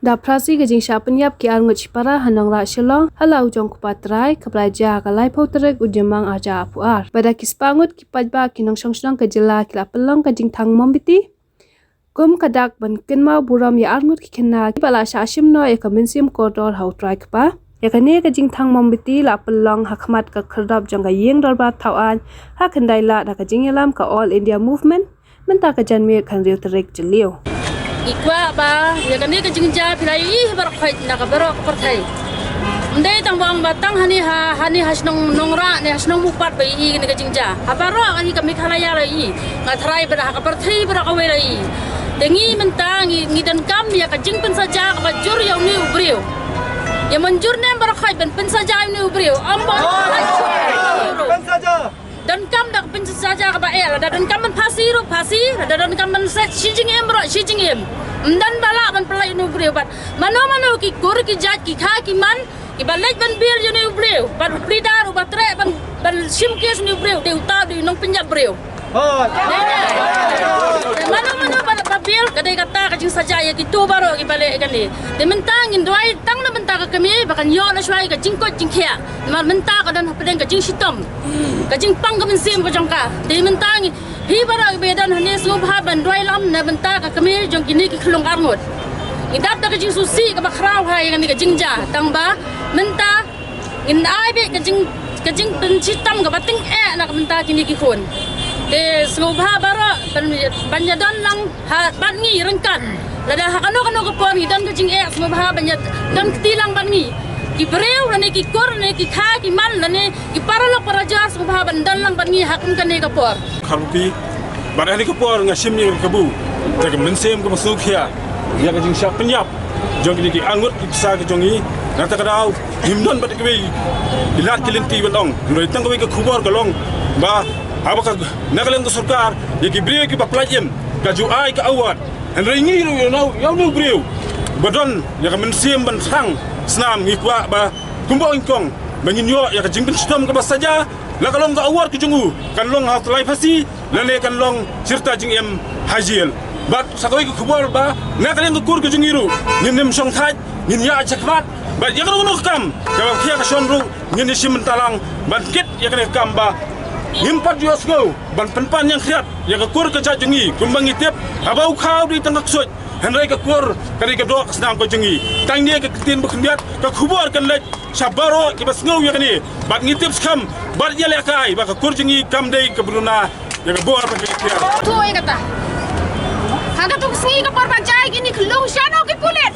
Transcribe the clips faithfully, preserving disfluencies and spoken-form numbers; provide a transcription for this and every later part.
Da pyrshah ka jingshah pynïap ki arngut shipara ha Nongrah Shillong ha la u jong u kpa trai, kaba la jia ha ka laiphew tarik u Jymmang arhajar arphew ar. Bad da ki spah ngut ki paidbah ki nongshong shnong ka jylla ki la pynlong ka jingthang mombati kum ka dak ban kynmaw burom ïa arngut ki khynnah kiba la shah shim noh ïa ka mynsiem kordor ha u trai kpa. Ïa kane ka jingthang mombati la pynlong ha khmat ka khyrdop jong ka ïing dorbar thaw aiñ ha Khyndai Lad ha ka jingïalam ka All India Movement mynta ka janmiet khathynriew tarik Jylliew. Ngi kwah ba ïa kane ka jingjia phi la ïohi baroh khoit na ka baroh ka pyrthei. Ym dei tang ba ong ba tang hangne ha, hangne ha shnong Nongrah ne ha shnong Mukpat ba ïohi kane ka jingjia. Ha baroh hi ka Meghalaya la ïohi. Nga tharai ba ha ka pyrthei baroh kawei la ïohi. Te ngi mynta ngi, ngi donkam ïa ka jingpynsaja kaba jur ïa une u briew. Ïa mynjur ne em baroh khoit ban pynsaja ïa une u briew. Ym ba Pynsaja. Donkam da ka pynsaja kaba eh, lada donkam ban phasi ruh phasi, lada donkam ban set shi jingim ruh shi jingim. Ym don ba lah ban pynlait ïa une u briew bad mano mano ki kur ki jait ki kha ki man kiba leit ban bill ïa une u briew bad u pyrda ruh ba treh ban, ban shim case ïa une u briew, te uta u dei u nongpynïap briew. Hooid. Mano mano ba, ba bill ka dei kata ka jingsaja ïa kito baroh kiba leh kane. Te mynta ngin duwai tang na bynta ka kmie ba kan ïoh na shuwa ïa ka jingkoit jingkhiah. Namar mynta ka don hapdeng ka jingshitom, ka jingpang ka mynsiem ka jong ka. Te mynta ngi, hi baroh kiba don hangne sngewbha ban duwai lam na bynta ka kmie jong kine ki khyllung arngut. Ngi dap da ka jingsngewsih kaba khraw ha ïa kane ka jingjia, tang ba mynta ngin ai beit ka jing, ka jingpynshitom kaba tyngeh na ka bynta kine ki khun. Te sngewbha baroh ban, ban ïadon lang ha bad ngi ryngkat. Lada ha kano kano ka por ngi don ka jingeh, sngewbha ban ïadon kti lang bad ngi. Ki briew lane ki kur lane ki kha ki man lane ki paralok parajor, sngewbha ban don lang bad ngi ha kum kane ka por. Kharbupi. Bad ha kane ka por nga shim ïa ka kabu da ka mynsiem kaba sngewkhia ïa ka jingshah pynïap jong kine ki arngut ki pisa ki jong ngi. Nangta ka daw ngim don bad kiwei ki lad ki lynti ban ong, hynrei tang kawei ka khubor ka long ba haba ka, na ka liang ka sorkar, ïa ki briew kiba pynlait im ka ju ai ka award. Hynrei ngi ruh ïa une u briew ba don ïa ka mynsiem ban thrang snam, ngi kwah ba kumba u nyngkong ba ngin ïoh ïa ka jingpynshitom kaba saja, la ka long ka award ka jong u kan long ha u tyllai phasi lane kan long shirta jingim ha jel. Bad sa kawei ka khubor ba na ka liang ka kur ka jong ngi ruh ngin ym shong thait, ngin ïaid shakhmat bad ïa kano kano ka kam kaba khia ka shon ruh ngin ïashim bynta lang ban kit ïa kane ka kam ba ngim pat ju ïohsngew ban pynpan ïeng khriat ïa ka kur ka jait jong ngi. Kumba ngi tip, haba u khaw dei tang ka ksuid, hynrei ka kur ka dei ka doh ka snam ka jong ngi. Tang ne ka ktien ba khyndiat, ka khubor kan leit sha baroh kiba sngew ïa kane. Bad ngi tip skhem bad ïalehkai ba ka kur jong ngi kam dei kaba duna ïa ka bor ba ka ïa. To ïa kata. Ha kato ka sngi ka por ba jia ïa kine ki khyllung, shano ki pulit?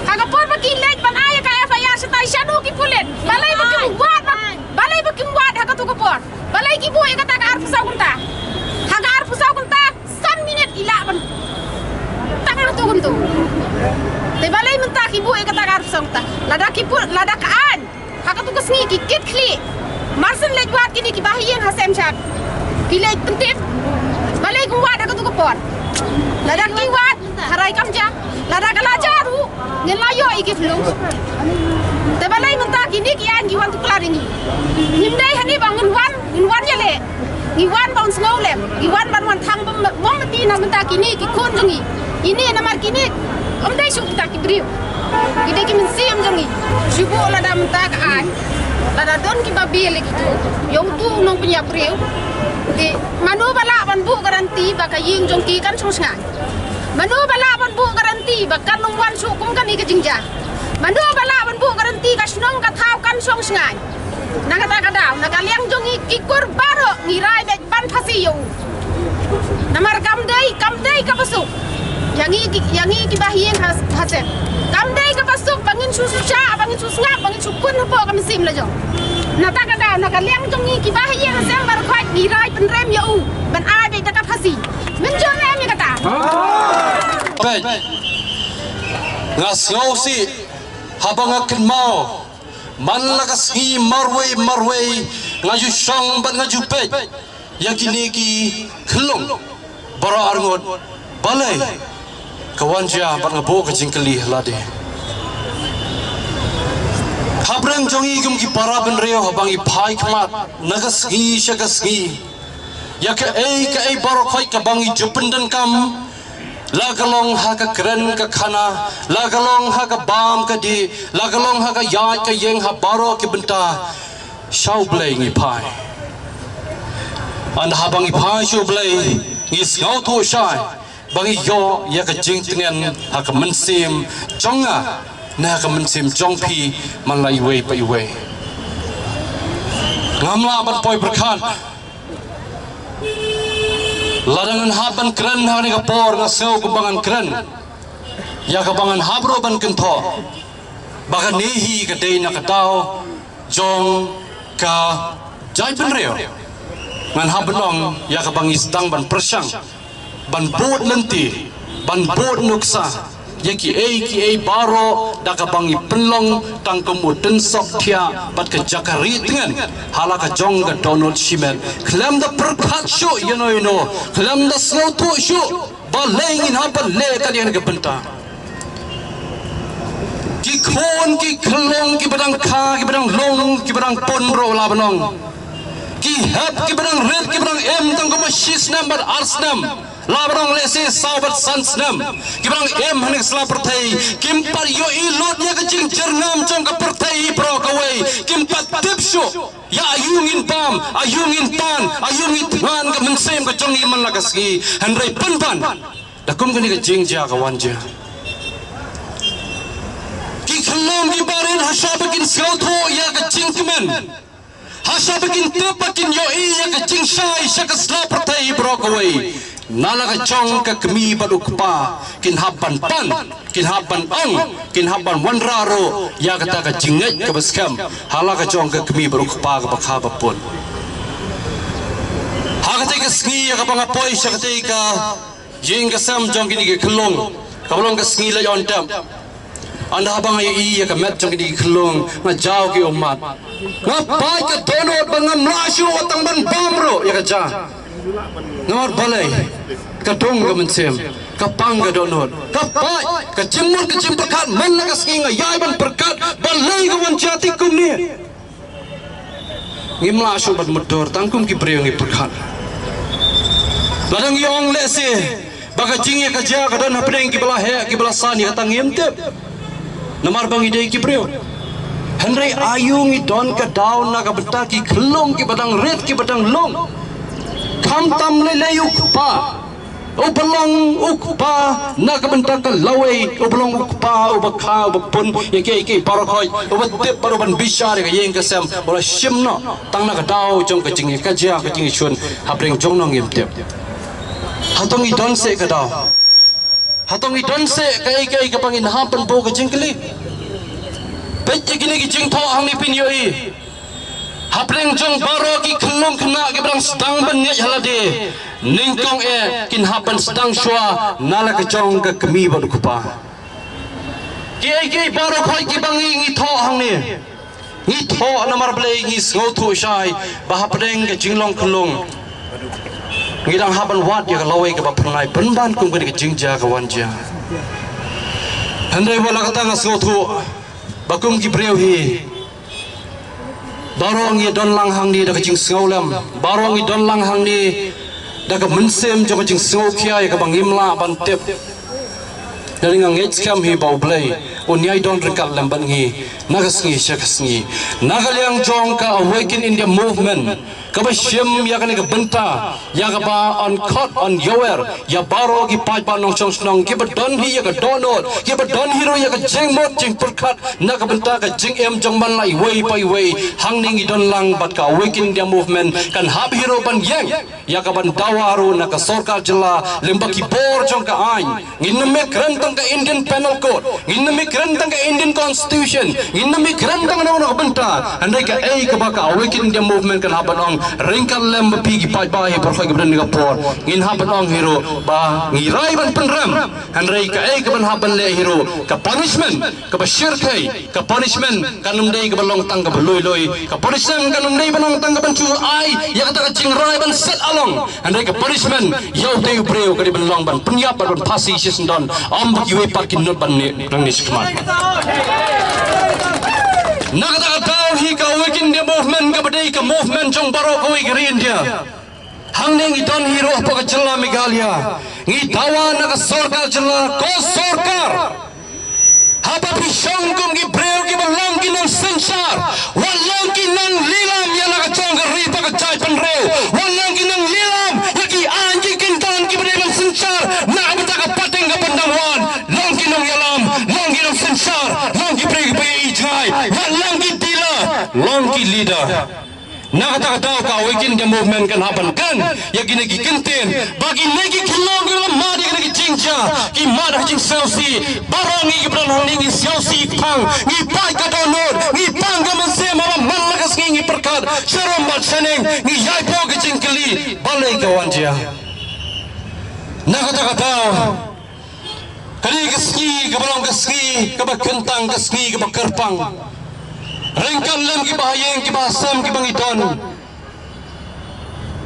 Ha ka por ba ki leit ban ai ïa ka F I R shatai, shano ki pulit? Balei ba kim wad, ba, balei ba kim wad ha kato ka por? Balei ki buh ïa kata ka arphew saw kynta? Ha ka arphew saw kynta, san minit i lah ban tang hangto kumto. Te balei mynta ki buh ïa kata ka arphew saw kynta? Lada ki buh, lada ka aiñ ha kato ka sngi ki kit khlieh, mar shen leit wad kine kiba ha ïing ha sem sha ki leit pyntip. Balei kim wad ha kato ka por? Lada ki wad, tharai kam jia. Lada ka la jia ruh, ngin la ïoh ïa ki khyllung. Te balei mynta kine ki aiñ ki wan tuklar ïa ngi? Ngim dei hangne ba ngin wan, ngin wan ïaleh. Ngi wan ba un sngewlem, ngi wan ban wan thang bym, bym mati na bynta kine ki khun jong ngi. Ine namar kine ym dei shuh kita ki briew. Ki dei ki mynsiem jong ngi. Shu buh lada mynta ka aiñ, lada don kiba bill ïa kito, ïa uto u nongpynïap briew. Te mano ba lah ban buh guarantee ba ka ïing jong ki kan shong shngaiñ? Mano ba lah ban buh guarantee ba kan ym wan shuh kum kane ka jingjia? Mano ba lah ban buh guarantee ka shnong ka thaw kan shong shngaiñ? Na kata ka daw, na ka liang jong ngi ki kur baroh ngi rai beit ban phasi ïa u. Namar kam dei, kam dei kaba suk ïa ngi ki, ïa ngi kiba ha ïing ha, ha sem. Kam dei kaba suk ba ngin shu sngap, ba ngin shu sngap, ba ngin shu kun hapoh ka mynsiem la jong. Na kata ka daw, na ka liang jong ngi kiba ha ïing ha sem baroh khoit ngi rai pynrem ïa u ban ai beit da ka phasi. Mynjur ne em ïa kata? Peit. Nga sngewsih haba nga kynmaw man la ka sngi marwei marwei nga ju shong bad nga ju peit ïa kine ki khyllung baroh arngut. Balei ka wan jia bad nga buh ka jingkylli ha lade. Hapdeng jong ngi kum ki para bynriew haba ngi phai khmat na ka sngi sha ka sngi ïa kaei kaei baroh khoit kaba ngi ju pyndonkam, La ka long ha ka kren ka khana, la ka long ha ka bam ka dih, la ka long ha ka ïaid ka ïeng ha baroh ki bynta, sha U Blei ngi phai. Ynda haba ngi phai sha U Blei, ngi sngewthuh shai ba ngi ïoh ïa ka jingtngen ha ka mynsiem jong nga, ne ha ka mynsiem jong phi, man la iwei pa iwei. Ngam lah ban poi pyrkhat. Lada ngan hap ban kren ha kane ka por, nga sngew kumba ngan kren ïa kaba ngan hap ruh ban kynthoh ba kane hi ka dei na ka daw jong ka jaitbynriew. Ngan hap ban ong ïa kaba ngi sdang ban pyrshang, ban bud lynti, ban bud nuksa ïa kiei kiei baroh da kaba ngi pynlong tang kum u tynsop thiah bad ka jaka ri tngen ha la ka jong ka dohnud shimet. Khlem da pyrkhat shuh ïano ïano, khlem da sngewthuh shuh balei ngin hap ban leh kat ïa kane ka bynta. Ki khun ki khyllung kiba dang kha, kiba dang lung, kiba dang pun ruh, la ban ong, ki hep kiba dang rit, kiba dang im tang kum shi snem bad ar snem, la ban ong lehse saw bad san snem, kiba dang im ha kane ka sla pyrthei, kim pat ïohi lut ïa ka jingjyrngam jong ka pyrthei baroh kawei, kim pat tip shuh ïa aïu ngin bam, aïu ngin pan, aïu ngin thngan ka mynsiem ka jong ngi man la ka sngi. Hynrei pynban da kum kane ka jingjia ka wan jia, ki khyllung kiba rit, ha shwa ba kin sngewthuh ïa ka jingkmen, ha shwa ba kin tip ba kin ïohi ïa ka jingshai sha ka sla pyrthei baroh kawei, na la ka jong ka kmie bad u kpa kin hap ban pan, kin hap ban ong, kin hap ban wanrah ruh ïa kata ka jingngeit kaba skhem ha la ka jong ka kmie bad u kpa kaba kha ba pun. Ha katei ka sngi ïa kaba nga poi sha katei ka ïing ka sem jong kine ki khyllung, kaba long ka sngi leit on tep. Ynda haba nga ïohi ïa ka met jong kine ki khyllung, nga jaw ki ummat. Nga pait ka dohnud ba ngam lah shuh wat tang ban bam ruh ïa ka ja. Namar balei? Ka dung ka mynsiem, ka pang ka dohnud, ka pait, ka jingmut ka jingpyrkhat. Man la ka sngi nga ïai ban pyrkhat balei ka wan jia te kumne. Ngim lah shuh ban mutdur, tang kum ki briew ngi pyrkhat. Lada ngi ong lehse ba ka jingïakajia ka don hapdeng kiba la heh kiba la san ïa kata ngim tip, namar ba ngi dei ki briew. Hynrei aïu ngi don ka daw na ka bynta ki khyllung kiba dang rit kiba dang lung? Khamtam lei lei u kpa uba long u kpa na ka bynta ka lawei, uba long u kpa uba kha uba pun ïa kiei kiei baroh khoit, uba tip baroh ban bishar ïa ka ïing ka sem, u la shim noh tang na ka daw jong ka jingïakajia ka jingïashun hapdeng jong no ngim tip. Hato ngi don seh ka daw? Hato ngi don seh kaei kaei kaba ngin hap ban buh ka jingkylli? Peit ïa kine ki jingthoh hangne phin ïohi. Hapdeng jong baroh ki khyllung khynnah kiba dang sdang ban ngeit ha lade, nyngkong eh kin hap ban sdang shuwa na la ka jong ka kmie bad u kpa. Kiei kiei baroh khoit kiba ngi ngi thoh hangne, ngi thoh namar balei? Ngi sngewthuh shai ba hapdeng ka jinglong khyllung ngi dang hap ban wad ïa ka lawei kaba phyrnai pynban kum kane ka jingjia ka wan jia. Hynrei wat la kata nga sngewthuh ba kum ki briew hi baroh ngi don lang hangne da ka jingsngewlem, baroh ngi don lang hangne da ka mynsiem jong ka jingsngewkhia ïa kaba ngim lah ban tip. Dei nga ngeit skhem hi ba U Blei un ïai don ryngkat lem bad ngi na ka sngi sha ka sngi. Na ka liang jong ka Awaken India Movement kaba shim ïa kane ka bynta ïa kaba yn khot yn ïawer ïa baroh ki paidbah nongshong shnong kiba don hi ïa ka dohnud, kiba don hi ruh ïa ka jingmut jingpyrkhat na ka bynta ka jingim jong man la iwei pa iwei. Hangne ngi don lang bad ka Awaken India Movement kan hap hi ruh ban ïeng ïa ka ban dawa ruh na ka sorkar jylla lyngba ki bor jong ka aiñ. Ngin ym ïakren tang ka Indian Penal Code, ngin ym ïakren tang ka Indian Constitution, ngin ym ïakren tang na ka bynta. Hynrei kaei kaba ka Awaken India Movement kan hap ban ong ryngkat lem bad phi ki paidbah hi baroh kiba don ha ka por, ngin hap ban ong hi ruh ba ngi rai ban pynrem. Hynrei kaei kaban hap ban leh hi ruh, ka punishment kaba shyrkhei, ka punishment kan ym dei kaba long tang kaba lui lui, ka punishment kan ym dei ban long tang kaban shu ai ïa kata ka jingrai ban set along. Hynrei ka punishment ïa utei u briew ka dei ban long ban pynïap bad ban phasi shisyndon, ym ba kiwei pat kin nud ban ne nang ne shikmat. Na kata ka daw hi ka Awaken India Movement kaba dei ka movement jong baroh kawei ka ri India. Hangne ngi don hi ruh hapoh ka jylla Meghalaya. Ngi dawa na ka sorkar jylla, ko sorkar, haba phi shong kum ki briew kiba long ki nongsynshar, wat long ki nonglilam ïa la ka jong ka ri bad ka jaitbynriew. Wat long ki nonglilam ïa ki aiñ ki kyndon kiba dei ban synshar na ka bynta ka pateng kaba dang wan. Long ki nongïalam, long ki nongsynshar, long ki briew kiba ïohi jngai. Wat long ki dealer, long ki leader. Na kata ka daw ka Awaken India Movement kan hap ban kren ïa kine ki kyntien, ba kine ki khyllung ki la mad ïa kine ki jingjia, ki mad ha ka jingsngewsih. Baroh ngi kiba don hangne ngi sngewsih, ngi pang, ngi pait ka dohnud, ngi pang ka mynsiem, haba man la ka sngi ngi pyrkhat sharum bad shaneng, ngi ïai buh ka jingkylli, balei ka wan jia. Na kata ka daw, kane ka sngi kaba long ka sngi kaba kyntang, ka sngi kaba kyrpang. Ryngkat lem kiba ha ïing kiba ha sem kiba ngi don,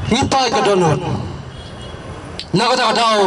ngi pait ka dohnud. Na kata ka daw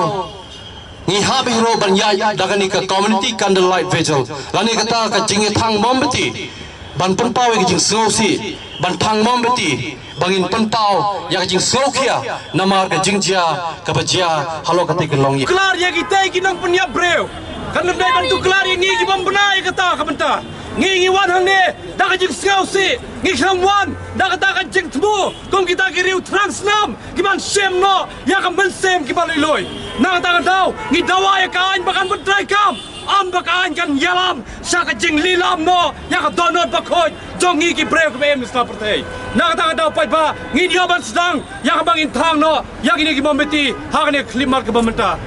ngi hap hi ruh ban ïaid da kane ka community candlelight vigil, lane kata ka jingïathang mombati, ban pynpaw ïa ka jingsngewsih, ban thang mombati, ba ngin pynpaw ïa ka jingsngewkhia namar ka jingjia kaba jia halor katei ka longïing. Klar ïa kitei ki nongpynïap briew, kan ym dei ban tuklar ïa ngi ki bym bna ïa kata ka bynta. Ngi ngi wan hangne da ka jingsngewsih, ngi khlem wan da kata ka jingthmu kum kita ki riew thrang snam ki ban shim noh ïa ka mynsiem kiba lui lui. Na kata ka daw ngi dawa ïa ka aiñ ba kan pyntreikam, ym ba ka aiñ kan ïalam sha ka jinglilam noh ïa ka dohnud bakhuid jong ngi ki briew kiba im ha pyrthei. Na kata ka daw paidbah ngin ïoh ban sdang ïa kaba ngin thang noh ïa kine ki mombati ha kane ka khyllipmat kaba mynta.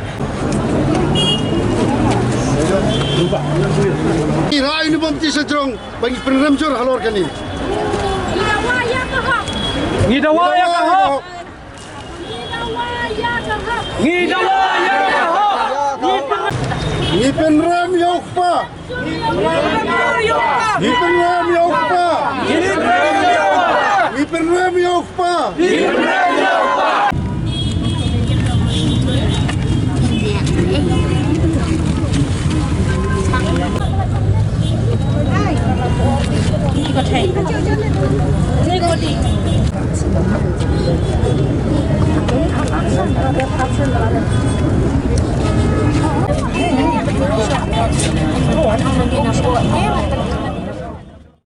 Ngi rah ïa une u mombati sha jrong ba ngi pynrem jur halor kane. Ngi dawa ïa ka hok. Ngi dawa ïa ka hok. Ngi dawa ïa ka hok. Ngi pynrem ïa u kpa. Ngi pynrem ïa u kpa. Ngi pynrem ïa u kpa.